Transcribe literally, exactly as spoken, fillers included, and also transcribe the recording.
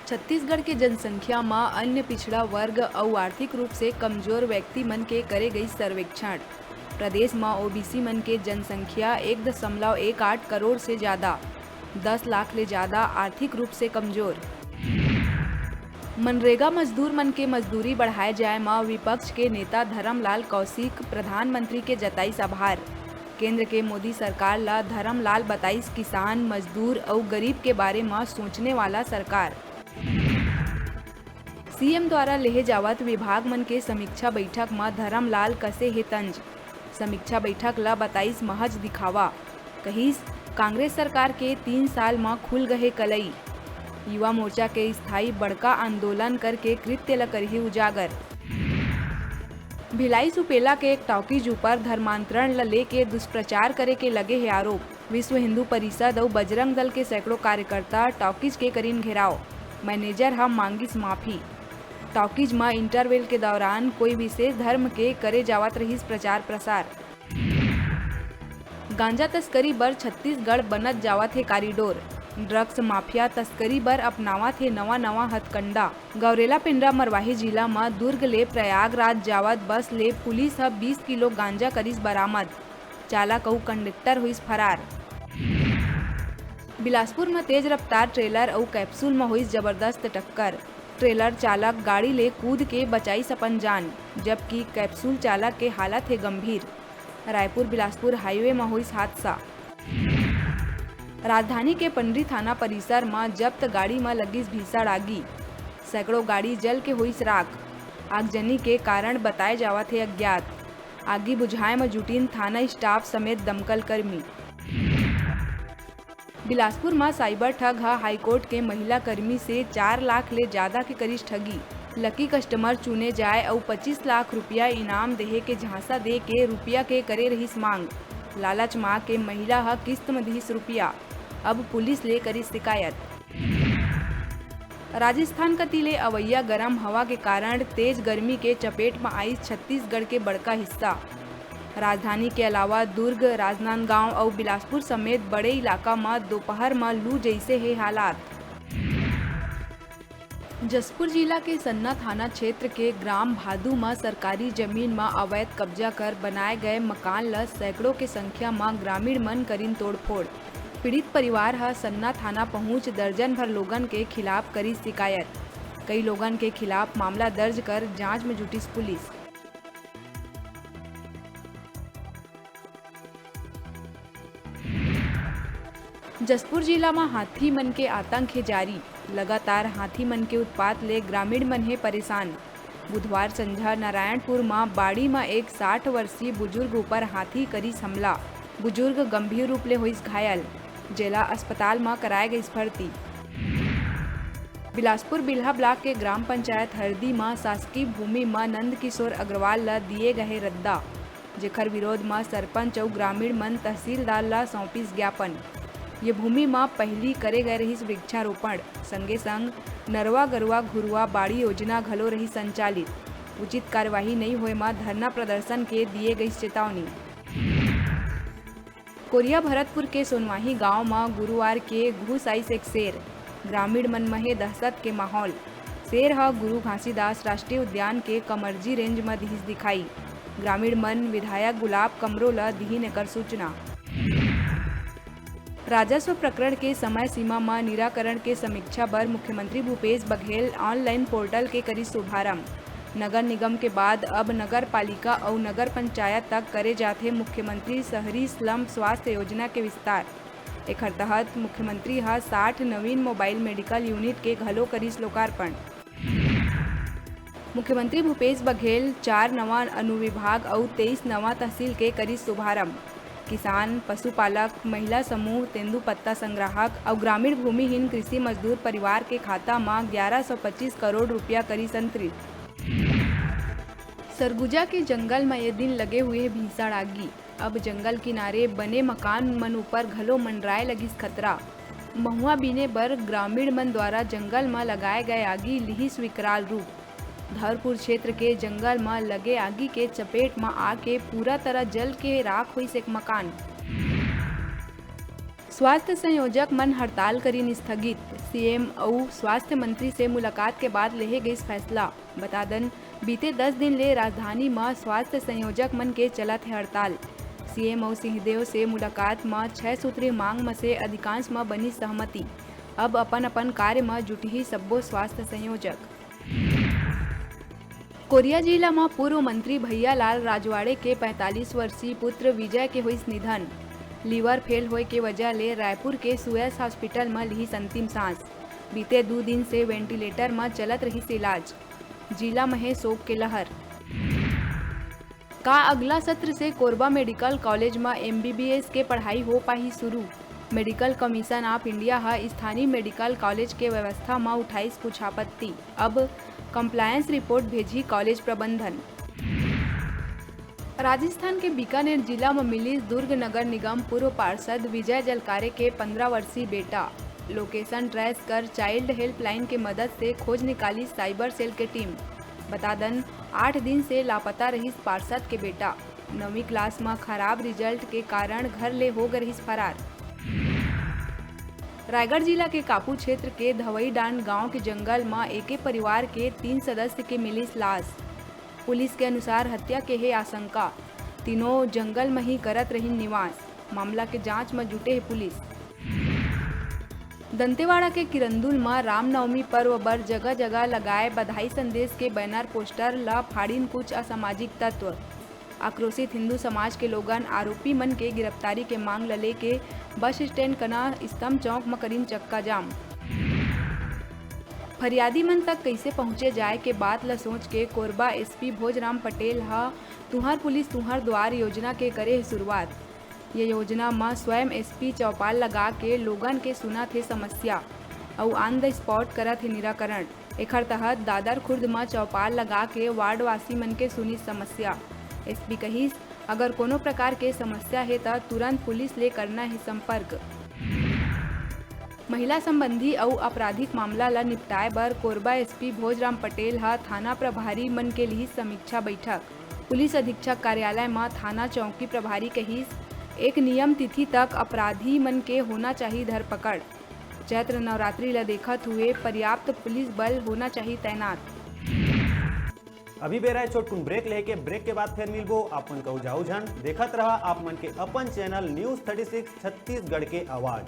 छत्तीसगढ़ के जनसंख्या म अन्य पिछड़ा वर्ग अउ आर्थिक रूप से कमजोर व्यक्ति मन के करे गई सर्वेक्षण। प्रदेश म ओबीसी मन के जनसंख्या एक दशमलव एक आठ करोड़ से ज्यादा, दस लाख ले ज्यादा आर्थिक रूप से कमजोर। मनरेगा मजदूर मन के मजदूरी बढ़ाए जाए म विपक्ष के नेता धरमलाल कौशिक प्रधानमंत्री के जताइस आभार। केंद्र के मोदी सरकार ल धरमलाल बताइस किसान, मजदूर अउ गरीब के बारे म सोचने वाला सरकार। सीएम द्वारा लेहे जावत विभाग मन के समीक्षा बैठक म धरमलाल कसे हे तंज। समीक्षा बैठक ल बताइस महज दिखावा। कहिस, कांग्रेस सरकार के तीन साल म खुल गहे कलई। युवा मोर्चा के स्थायी बड़का आंदोलन करके कृत्य ल करही उजागर। भिलाई सुपेला के एक टॉकीज ऊपर धर्मांतरण ल लेके दुष्प्रचार करे के लगे हे आरोप। विश्व हिंदू परिषद अउ बजरंग दल के सैकड़ों कार्यकर्ता टॉकीज के करीन घेराव, मैनेजर ह मांगिस माफी। टॉकीज म इंटरवल के दौरान कोई विशेष धर्म के करे जावत रहिस प्रचार प्रसार। गांजा तस्करी बर छत्तीसगढ़ बनत जावत हे कॉरिडोर, ड्रग्स माफिया तस्करी बर अपनावत हे नवा नवा हथकंडा। गौरेला पेंड्रा मरवाही जिला म दुर्ग ले प्रयागराज जावत बस ले पुलिस ह बीस किलो गांजा करिस बरामद। चालक अउ कंडक्टर होइस फरार। बिलासपुर म तेज रफ्तार ट्रेलर अउ कैप्सूल म होइस जबरदस्त टक्कर। ट्रेलर चालक गाड़ी ले कूद के बचाइस अपन जान, जबकि कैप्सूल चालक के हालत हे गंभीर। रायपुर बिलासपुर हाईवे म होइस हादसा। राजधानी के पंडरी थाना परिसर म जब्त गाड़ी म लगिस भीषण आगी, सैकड़ों गाड़ी जल के होइस राख। आगजनी के कारण बताए जावत हे अज्ञात। आगी बुझाए म जुटिन थाना स्टाफ समेत दमकल कर्मी। बिलासपुर म साइबर ठग ह हाईकोर्ट के महिला कर्मी से चार लाख ले जादा के करिस ठगी। लकी कस्टमर चुने जाए अउ पच्चीस लाख रुपया इनाम देहे के झांसा दे के रुपया के करे रहिस मांग। लालच म आके महिला ह किस्त म दिहिस रुपया। अब पुलिस ले करिस शिकायत। राजस्थान कति ले अवइया गरम हवा के कारण तेज गर्मी के चपेट म आइस छत्तीसगढ़ के बड़का हिस्सा। राजधानी के अलावा दुर्ग, राजनांदगांव अउ बिलासपुर समेत बड़े इलाका म दोपहर म लू जइसे हे हालात। जशपुर जिला के सन्ना थाना क्षेत्र के ग्राम भादू म सरकारी जमीन म अवैध कब्जा कर बनाए गए मकान ल सैकड़ों के संख्या म ग्रामीण मन करिन तोड़फोड़। पीड़ित परिवार ह सन्ना थाना पहुंच दर्जन भर लोगन के खिलाफ करिस शिकायत। कई लोगन के खिलाफ मामला दर्ज कर जांच में जुटिस पुलिस। जशपुर जिला म हाथी मन के आतंक हे जारी। लगातार हाथी मन के उत्पात ले ग्रामीण मन हे परेशान। बुधवार संझा नारायणपुर म बाड़ी म एक साठ वर्षीय बुजुर्ग ऊपर हाथी करिस हमला। बुजुर्ग गंभीर रूप ले होइस घायल, जेला अस्पताल म कराए गइस भर्ती। बिलासपुर बिल्हा ब्लॉक के ग्राम पंचायत हरदी म शासकीय भूमि म नंदकिशोर अग्रवाल ल दिए गए रद्दा, जेखर विरोध म सरपंच अउ ग्रामीण मन तहसीलदार ल सौंपिस ज्ञापन। ये भूमि म पहिली करे गए रहिस वृक्षारोपण, संगे संग नरवा गरुवा घुरुवा बाड़ी योजना घलो रहिस संचालित। उचित कार्यवाही नइ होए म धरना प्रदर्शन के दिए गइस चेतावनी। कोरिया भरतपुर के सोनवाही गांव म गुरुवार के घुस आइस एक शेर। ग्रामीण मन म हे दहशत के माहौल। शेर ह गुरु घासीदास राष्ट्रीय उद्यान के कमरजी रेंज म दिहिस दिखाई। ग्रामीण मन विधायक गुलाब कमरो ल दिहिन एकर सूचना। राजस्व प्रकरण के समय सीमा म निराकरण के समीक्षा बर मुख्यमंत्री भूपेश बघेल ऑनलाइन पोर्टल के करिस शुभारंभ। नगर निगम के बाद अब नगर पालिका अउ नगर पंचायत तक करे जाथे मुख्यमंत्री शहरी स्लम स्वास्थ्य योजना के विस्तार। एखर तहत मुख्यमंत्री ह साठ नवीन मोबाइल मेडिकल यूनिट के घलो करिस लोकार्पण। मुख्यमंत्री भूपेश बघेल चार नवा अनुविभाग अउ तेईस नवा तहसील के करिस शुभारंभ। किसान, पशुपालक, महिला समूह, तेंदूपत्ता संग्राहक अउ ग्रामीण भूमिहीन कृषि मजदूर परिवार के खाता म ग्यारह सौ पच्चीस करोड़ रुपया करिस अंतरित। सरगुजा के जंगल म ये दिन लगे हुए भीषण आगी। अब जंगल किनारे बने मकान मन ऊपर घलो मंडराए लगिस खतरा। महुआ बीने बर ग्रामीण मन द्वारा जंगल म लगाए गए आगी लिहिस विकराल रूप। धौरपुर क्षेत्र के जंगल म लगे आगी के चपेट म आके पूरा तरह जल के राख होइस एक मकान। स्वास्थ्य संयोजक मन हड़ताल करिन स्थगित। सीएम अउ स्वास्थ्य मंत्री से मुलाकात के बाद लेहे गइस फैसला। बता दन, बीते दस दिन ले राजधानी म स्वास्थ्य संयोजक मन के चलत हे हड़ताल। सीएम अउ सिंहदेव से मुलाकात म छह सूत्री मांग म से अधिकांश म बनिस सहमति। अब अपन-अपन कार्य म जुटही सब्बो स्वास्थ्य संयोजक। कोरिया जिला म पूर्व मंत्री भैयालाल राजवाड़े के पैंतालीस वर्षीय पुत्र विजय के होइस निधन। लिवर फेल होय के वजह ले रायपुर के सुयस हॉस्पिटल म लिहिस अंतिम सांस। बीते दू दिन से वेंटिलेटर म चलत रहिस इलाज। जिला म हे शोक के लहर। का अगला सत्र से कोरबा मेडिकल कॉलेज म एमबीबीएस के पढ़ाई हो पाही शुरू? मेडिकल कमीशन ऑफ इंडिया ह स्थानीय मेडिकल कॉलेज के व्यवस्था म उठाइस कुछ आपत्ति। अब कंप्लायंस रिपोर्ट भेजही कॉलेज प्रबंधन। राजस्थान के बीकानेर जिला म मिलिस दुर्ग नगर निगम पूर्व पार्षद विजय जलकारे के पंद्रह वर्षीय बेटा। लोकेशन ट्रेस कर चाइल्ड हेल्पलाइन के मदद से खोज निकालिस साइबर सेल के टीम। बता दन, आठ दिन से लापता रहिस पार्षद के बेटा। नौवीं क्लास म खराब रिजल्ट के कारण घर ले हो गे रहिस फरार। रायगढ़ जिला के कापू क्षेत्र के धवईडांड गांव के जंगल म एके परिवार के तीन सदस्य के मिलिस लाश। पुलिस के अनुसार हत्या के हे आशंका। तीनों जंगल म ही करत रहिन निवास। मामला के जांच म जुटे हे पुलिस। दंतेवाड़ा के किरंदुल म रामनवमी पर्व बर जगह-जगह लगाए बधाई संदेश के बैनर पोस्टर ल फाड़िन कुछ असामाजिक तत्व। आक्रोशित हिंदू समाज के लोगन आरोपी मन के गिरफ्तारी के मांग ल लेके बस स्टैंड कना स्तंभ चौक म करिन चक्का जाम। फरियादी मन तक कइसे पहुंचे जाए के बात ल सोच के कोरबा एसपी भोजराम पटेल ह तुंहर पुलिस तुंहर द्वार योजना के करे हे शुरुआत। ये योजना म स्वयं एसपी चौपाल लगा के लोगन के सुनत हे समस्या अउ on the spot करत हे निराकरण। एखर तहत दादर खुर्द म चौपाल लगा के वार्डवासी मन के सुनिस समस्या। एसपी कहिस, अगर कोनो प्रकार के समस्या हे त तुरंत पुलिस ले करना हे संपर्क। महिला संबंधी अउ आपराधिक मामला ल निपटाए बर कोरबा एसपी भोजराम पटेल ह थाना प्रभारी मन के लिहिस समीक्षा बैठक। पुलिस अधीक्षक कार्यालय म थाना चौकी प्रभारी कहिस, एक नियम तिथि तक अपराधी मन के होना चाही धरपकड़। चैत्र नवरात्रि ल देखत हुए पर्याप्त पुलिस बल होना चाही तैनात। अभी बेरा हे छोटकुन ब्रेक लेके, ब्रेक के बाद फेर मिलबो। आप मन कहू जाऊ झन, देखत रहा आप मन के अपन channel news thirty six Chhattisgarh के आवाज।